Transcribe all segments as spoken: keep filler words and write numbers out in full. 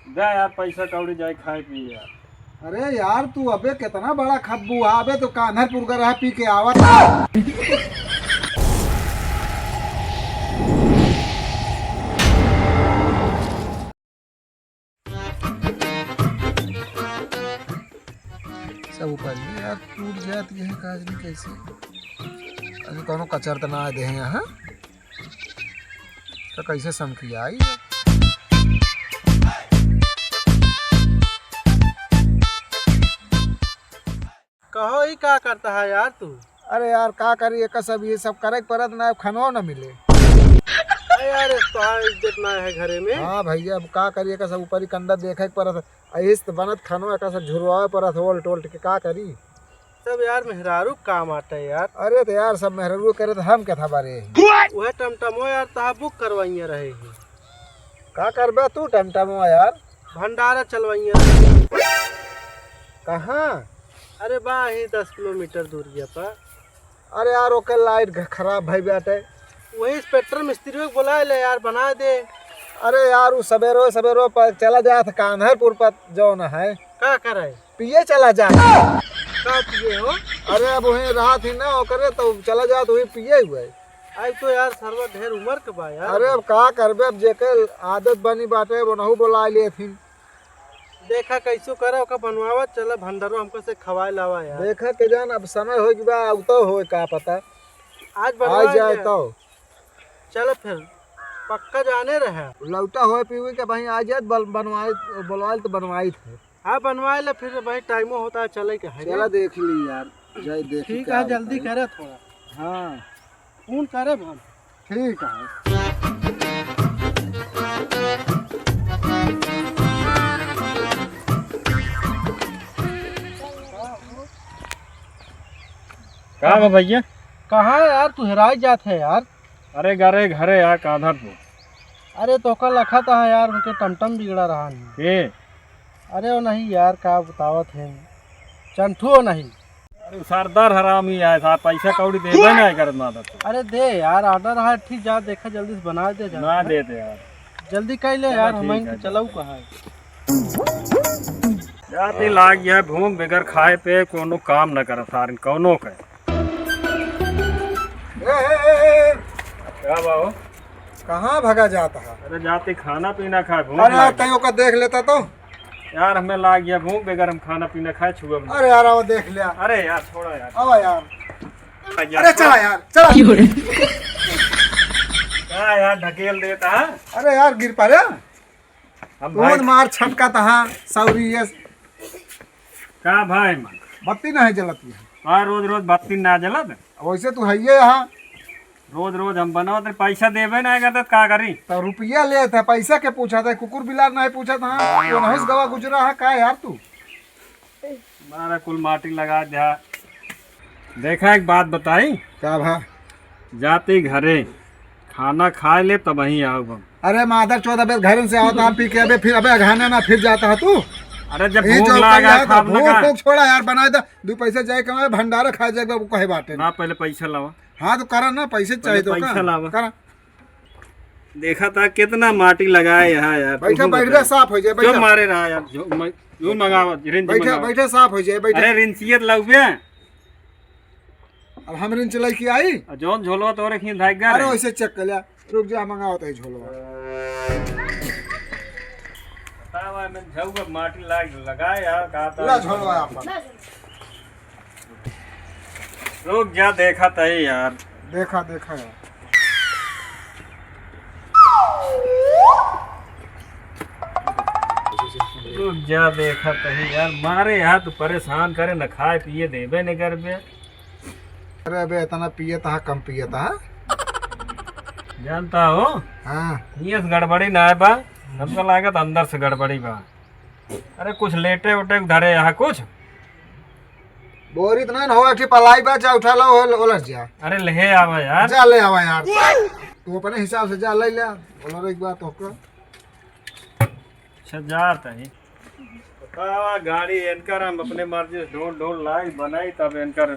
दे यार, पैसा कौड़ी जाए खाए पी यार। अरे यार, तू अबे कितना बड़ा खब्बू है, अबे तो कान्हरपुर का रहा पी के आवत। सब ऊपर भी यार टूट जात, यह काज नहीं कैसे। अरे कौनो कचर तो ना दे हैं यहाँ, तो कैसे समखिया आई? कहो, ई का करता है यार तू? अरे यार, का करी, एक सब, ये सब करे के परत ना, अब खानो ना मिले। अरे यार, तोहार इज्जत ना है घरे में। हाँ भैया, अब का करी, एक सब ऊपरी कंडा देखे के परत, अहिस त बनत खानो, एक सब झुरवावे परत, ओल्ट ओल्ट के का करी। सब यार मेहरारू काम आटे यार। अरे तो यार, सब मेहरारू करे तो हम क्या था बारे? वह टमटमो यार, तहा बुक करवाइए रहे हैं। का करबे तू टमटमो यार? भंडारा चलवाइए। कहाँ? अरे बा, यही दस किलोमीटर दूरिया पर। अरे यार, ओकर लाइट घ-, खराब भई बाटे। वही से पेट्रोल मिस्त्री को बुला ले यार, बना दे। अरे यार, उ सबेरो सबेरो पर चला जात कान्हरपुर पर जौन है। का करे? पिए चला जात। का पिए हो? अरे अब वहीं रात ही ना ओकरे तो चला जात, वहीं पिए हुए। आई तो यार, सरवा ढेर उम्र के बा यार। अरे अब का करबे, अब जेकर आदत बनी बाटे, वो नहु बुला लेथिन। देखा कैसो करे, ओका बनवावा, चला भंडारो हमको से खवाए लावा यार। देखा के जान, अब समय हो गया, अब तो होए का पता। आज बनवा आज जाए ले। तो। चल फिर, पक्का जाने रहे। लौटा होए पीवे के भाई आ जात, बल-, बनवाए, बोलवाए तो बनवाई थे। हाँ, बनवाए ले फिर भाई, टाइमो होता है, चले के है चला ना? देख ली यार, जाए देख ठीक का है, जल्दी करे। करे थोड़ा। हाँ। फोन करे हम। ठीक है। का बा भैया? कहाँ यार तू हेराई जात है यार? अरे घरे, घरे यार, काधर तू। अरे तोका लखा था यार, उनके टमटम बिगड़ा रहा नहीं। के? अरे वो नहीं यार, का बतावत है, चंठू वो नहीं। अरे उ सरदार हरामी है साहब, पैसा कौड़ी देबे नहीं करत ना तो। अरे दे यार, ऑर्डर है, ठीक जा देखा जल्दी से बना दे जा। ना दे दे यार। जल्दी कर ले चलो यार, ठीक हम है, चलाऊ चलो। कहाँ है? जाते लाग गया भूख, बगैर खाए पे कोनो काम न करत सारन, कौनो के। ए, ए, ए, ए। का बा हो? कहाँ भगा जाता है? अरे जाते खाना पीना खाए, भूख अरे यार, लाग तैं ओका देख लेता तो। यार, हमें लाग गया भूख, बगैर हम खाना पीना खाए छुअब ना। अरे यार, आओ देख लिया। अरे यार, छोड़ा यार। आओ यार। आ गया, अरे छोड़ा। चला यार, चला। का यार, ढकेल देता है? अरे यार, गिर पड़े। हम कौन भाई मार छटका तहा, सौरी ये। का भाई मन? बत्ती नहीं जलत है। का रोज रोज बत्ती ना जलत? वैसे तू है ये यहाँ। रोज रोज हम बनावत रहे, पैसा देबे नहीं करत, का करी? तो रुपया लेत है, पैसा के पूछत है, कुकुर बिलार नहीं पूछत है। ये नहुस गवा गुजरा है का यार तू? मारा कुल माटी लगा द्या। देखा, एक बात बताई। का भा? जाते घरे खाना खाए ले, तब वहीं आओ हम। अरे मादर चौदह, अबे घर से आओ तो हम पी के, अबे फिर, अबे अघाना ना फिर जाता है तू। अरे जब ये भूख जो लागा, यार, खाब ना भूख, का? भूख छोड़ा यार, बनाए दे, दो पैसे जाए कमाए, भंडारा खा जाए, वो कहे बाटे। ना, पहले पैसा लावा। हाँ तो करा ना, पैसे पहले चाहिए तो पैसा का? लावा। करा। देखा था कितना माटी लगाए यहाँ यार, बैठा, तुम बैठ बताओ। गया, साफ हो जाए, क्यों बैठा। मारे रहा यार? जो मैं, जो मंगावा, रिंच बैठा, मंगावा। बैठा, साफ हो जाए, बैठा। अरे रिंचियत लगबे। अब हम रिंच लेके आई। आ जौन झोलवा तोरे खींच धाइगा अरे रे। वैसे चेक कर लिया, रुक जा, मंगावत है झोलवा। बतावा, मैं झौका माटी लाग लगाए यार, का ला था? झोलवा आपन। रुक जा, देखा तही यार। देखा, देखा यार। रुक जा, देखा तही यार, मारे यार, तू परेशान करे, न खाए पिए देबे न करबे। अरे अबे, इतना पिए तहा, कम पिए तहा। जानता हो? हाँ। ये से गड़बड़ी ना है बा, हमको लागत अंदर से गड़बड़ी बा। अरे कुछ लेटे उटे धरे यहाँ कुछ। बोरी तो नहीं हो, एक ठे पलाई बा, जा उठा लो, ओल-, ओलस जा। अरे ले आवा यार। जा ले आवा यार। तू अपने हिसाब से जा ले ले, ओलर एक बार तो का। अच्छा जात है। बतावा, गाड़ी इनकर हम अपने मर्जी से ढूंढ ढूंढ लाई, बनाई, तब इनकर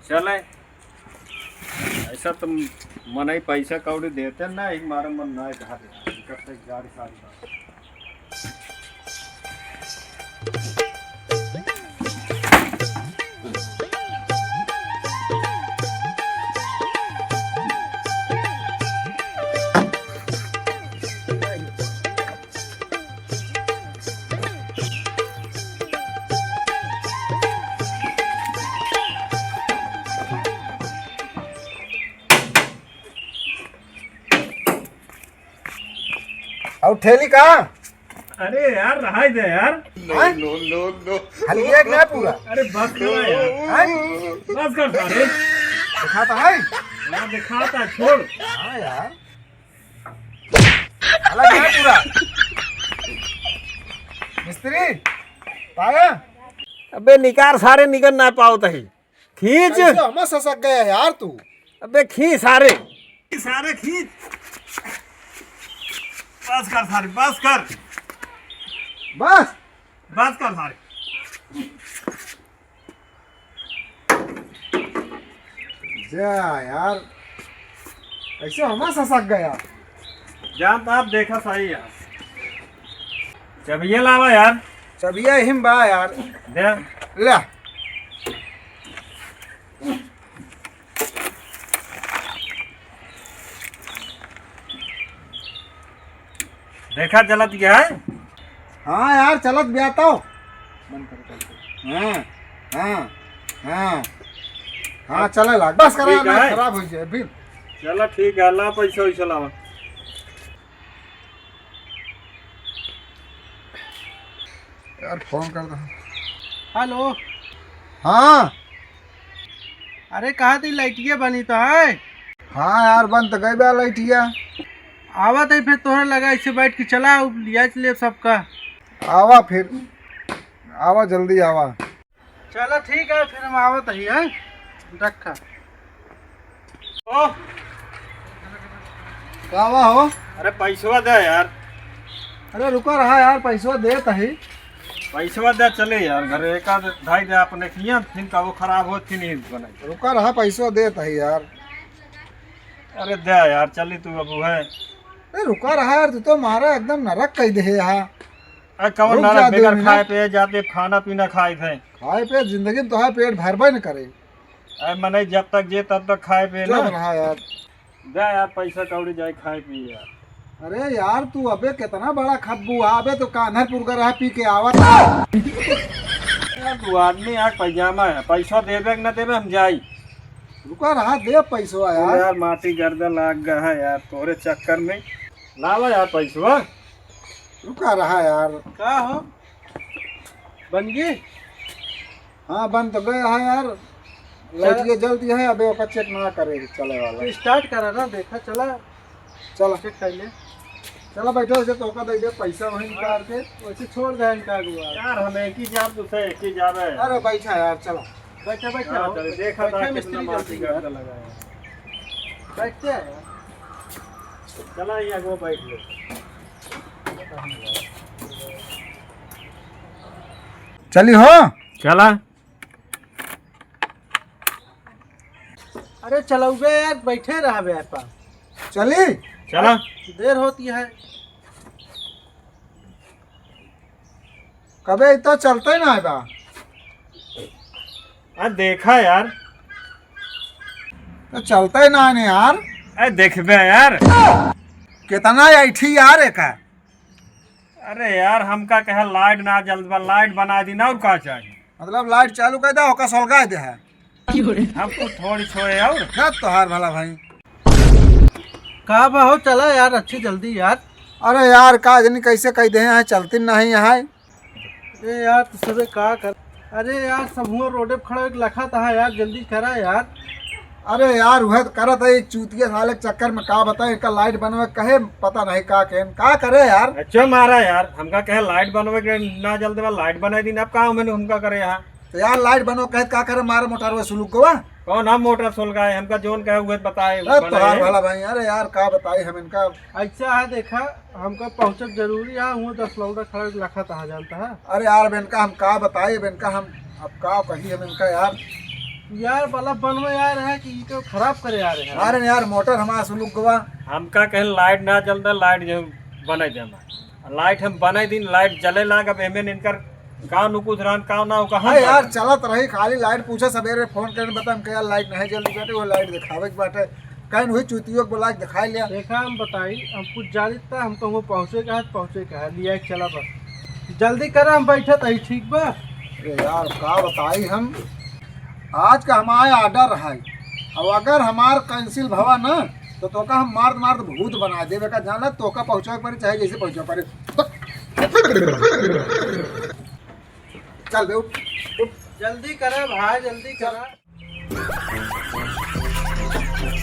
चले। ऐसा तो मनई पैसा कौड़ी देते ना, एक मारे मन ना कहा देता, इनकर से गाड़ी सारी बात। थैली का? अरे यार, रहाई दे यार। हैं? No, no, no, no। खाली एक ना पूरा। अरे बस करा यार। हैं? बस कर सारे। दिखाता है? ना दिखाता, छोड़। हाँ यार। अलग ना पूरा। मिस्त्री, पाया? अबे निकार सारे, निकल ना पावत ही। खींच। कैसे हमें ससक गया यार तू? अबे खींच सारे। सारे खींच। बस कर सारे, बस कर। बस। बस कर सारे। जा यार, कैसे हमें ससक गया? जान तो आप देखा सही यार। चबिया लावा यार। चबिया हिम बा यार। दे। ले। देखा चलत क्या है? हाँ यार, चलत भी आता हो। बंद कर, बंद कर। हाँ, हाँ, हाँ। हाँ, चले लाग। बस करा, ठीक ना है। खराब हो जाए फिर। चला ठीक है, ला पैसा वैसा लावा। यार, फोन कर दो। हेलो। हाँ। अरे, कहा थी लाइटिया बनी तो है? हाँ यार, बन तो गई बा लाइटिया। आवत है फिर तोहरे लगा, ऐसे बैठ के चला, लिया ले सबका। आवा फिर, आवा, जल्दी आवा। चला ठीक है, फिर हम आवत ही, हैं? रखा। ओ। का बा हो? अरे पैसवा दे यार। अरे रुका रहा यार, पैसवा देत ही। पैसवा दे, चले यार, घर एक आध ढाई दे अपने किया, फिर का वो खराब हो, फिर नहीं बनाई। रुका रहा, पैसवा देत ही यार। अरे दे यार, चली तू अब है। अरे रुका रहा यार, तू तो मारा एकदम नरक कह दे यहाँ। अरे कवन रुक नरक, जा, दो बेकार मिनट। खाए पे जाते खाना पीना खाए थे। खाए पे जिंदगी में तोहार पेट भरबे न करे। अरे मने जब तक जे तब तक खाए पे चुप ना। रहा यार। दे यार, पैसा कौड़ी जाए खाए पिए यार। अरे यार, तू अबे कितना बड़ा खब्बू है, अबे तो कान्हरपुर का रहा पी के आवत है। यार, तू आदमी यार पैजामा है, पैसा देबे कि ना देबे, हम जाई। रुका रहा, दे पैसवा अरे यार। यार, माटी गर्दा लाग गया है यार तोरे चक्कर में। लावा यार पैसवा। रुका रहा यार। का हो? बन गई? हाँ, बन तो गया है यार। चल। लाइट ये जलती है, अबे ओका चेक ना करे चले वाला। तो स्टार्ट करा ना, देखा, चला। चला। चेक कर ले। चला, बैठो, उसे तोका दे दे पैसा वहीं निकाल के। वैसे छोड़ दे इनका अगुआ। यार, हम एक ही जाब, दूसरे एक ही जाब है। अरे, बैठा यार, चला। बैठा, बैठा। हाँ, चले, देखा बैठा, था मिस्त्री कितना जल्दी माटी यार। गर्दा लगा है। बैठते हैं यार। चला, ये अगुआ बैठ ले। चली हो? चला। अरे चलौबे यार, बैठे रहबे यार पा। चली? चला। देर होती है। कबे इ तो चलते ना है बा। आ देखा यार। तो चलते ना है यार। ए देखबे यार। कितना ऐठी यार एका। अरे यार, हमका कहे लाइट ना जलत बा, लाइट बना दी ना, और का चाहिए? मतलब लाइट चालू कर दे, ओका सलगा दे है। हम कुछ थोड़ी छोए और। ना तोहार भला भाई। का बा हो, चला यार, अच्छी जल्दी यार। अरे यार, का जनी कैसे कह दे हैं, चलती नहीं यहाँ। अरे यार, तू सबे का कर, अरे यार, सब हुआ रोडे पे खड़ा एक लखा तहा यार, जल्दी करा यार। अरे यार, उहे तो करत है, एक चूतिया साले के चक्कर में का बताए, इनका लाइट बनवे कहे, पता नहीं का कहन, का करे यार। अच्छा मारा यार, हमका कहे लाइट बनवे के ना जल्दी में लाइट बनाई दी, अब का मैंने हमका करे यहाँ। तो यार, लाइट बनवे कहे, का करे, मारे मोटरवे सुलुक गवा। कौन हम मोटर सुलगाए, हमका जोन कहे उहे बताए, अरे बनाए तोहार हैं। भला भाई, अरे यार, का बताई हम इनका। ऐसा है, देखा, हमका पहुँचक जरूरी है, हुआ दस लौड़ा खड़ा लखा तहा जानता है। अरे यार, अब इनका हम का बताई, अब इनका हम, अब का कही हम इनका यार। यार, बल्ब बनवे यार है कि इनको खराब करे यार है। अरे यार, मोटर हमारा सुलुक गवा। हमका कहे लाइट ना जलता, लाइट जो बनाई देना। लाइट हम बनाई दिन, लाइट जले लाग, अब एमे इनकर का नुकुस रहन, का ना हो, कहाँ अरे यार, जावे? चलत रही, खाली लाइट पूछे, सवेरे फोन करे, बता, हम कहे, "यार, लाइट नहीं जल्दी बाटे, वो लाइट दिखावे के बाटे।" कहन हुई चूतियों के बुला के दिखाई लिया। देखा, हम बताई, हम कुछ जानित था, हम तो वो पहुँचे का है, पहुँचे का है, लिया के चला बस। जल्दी करा, हम बैठे तो ही ठीक बा। अरे यार, का बताई हम, आज का हमारा ऑर्डर है, और अगर हमार कैंसिल भवा ना, तो तोका हम मार मार भूत बना देबे का, जाना? तोका पहुँचावे पड़े, चाहे जैसे पहुँचावे पड़े। चल बे, उठ, उठ। जल्दी करा भाई, जल्दी करा।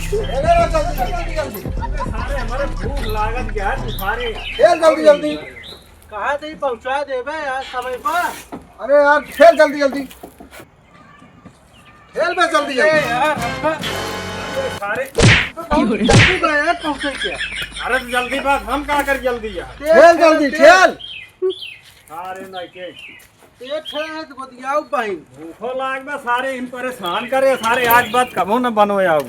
ए, ले, ले, जल्दी, जल्दी, जल्दी। अरे, हमारे भूख लागत यार, तुम्हारे। ए, जल्दी, जल्दी। कहाँ तक पहुँचा देबे यार समय पर? अरे यार, ठेल जल्दी, जल्दी। ठेल बे जल्दी, ए जल्दी। यार, हम तो, अरे सारे, बहुत जल्दी बा यार, पहुँचे क्या? अरे तो जल्दी बात, हम का कर जल्दी यार? ठेल जल्दी, ठेल। अरे नहीं के। ए ठेल है तो बतियाओ बहिन। भूखो लाग बा सारे, हम परेशान करे सारे, आज बात कबो न बनो आओ।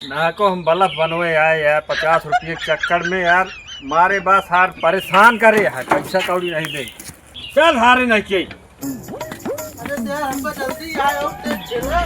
ना को हम बलफ बनवे आए यार, पचास रुपये के चक्कर में यार, मारे बस हार परेशान करे है, पैसा कौड़ी नहीं दे। चल हारे नहीं के। अरे यार, हमको जल्दी आए और तेज खेलना।